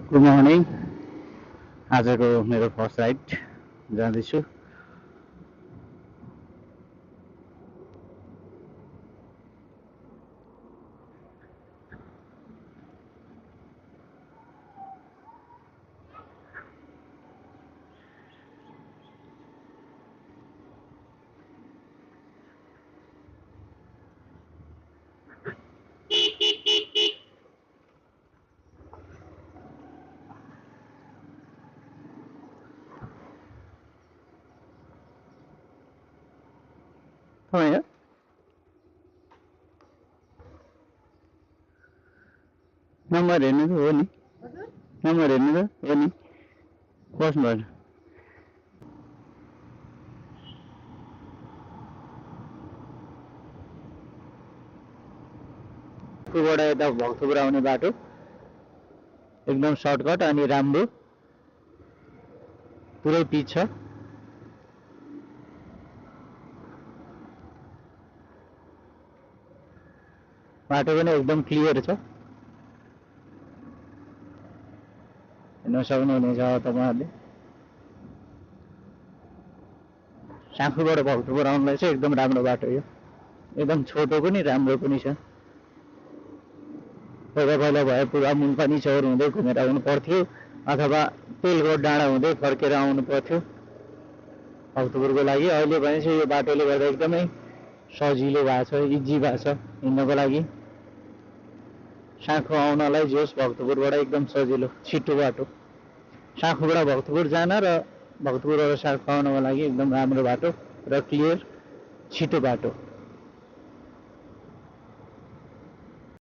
Good morning. आजको मेरो first ride जाँदैछु। तपाईँ नम्बर हेर्नु त हो नि, नम्बर हेर्नु त हो नि, बस्नु भएन। त्योबाट यता भक्तपुर आउने बाटो एकदम सर्टकट अनि राम्रो, पुरै पिच छ। बाटो पनि एकदम क्लियर छ, हेर्न सक्नुहुनेछ तपाईँहरूले। साँखुबाट भक्तपुर आउनलाई चाहिँ एकदम राम्रो बाटो यो, एकदम छोटो पनि राम्रो पनि छ। पहिला पहिला भए पुरा मुलपानी चौर हुँदै घुमेर आउनु पर्थ्यो अथवा तेलकोट डाँडा हुँदै फर्केर आउनु पर्थ्यो भक्तपुरको लागि। अहिले भने चाहिँ यो बाटोले गर्दा एकदमै सजिलो भएको छ, इजी भएको छ हिँड्नको लागि। साँखु आउनलाई जोस् भक्तपुरबाट एकदम सजिलो छिटो बाटो। साँखुबाट भक्तपुर जान र भक्तपुरबाट साँखु आउनको लागि एकदम राम्रो बाटो र क्लियर छिटो बाटो।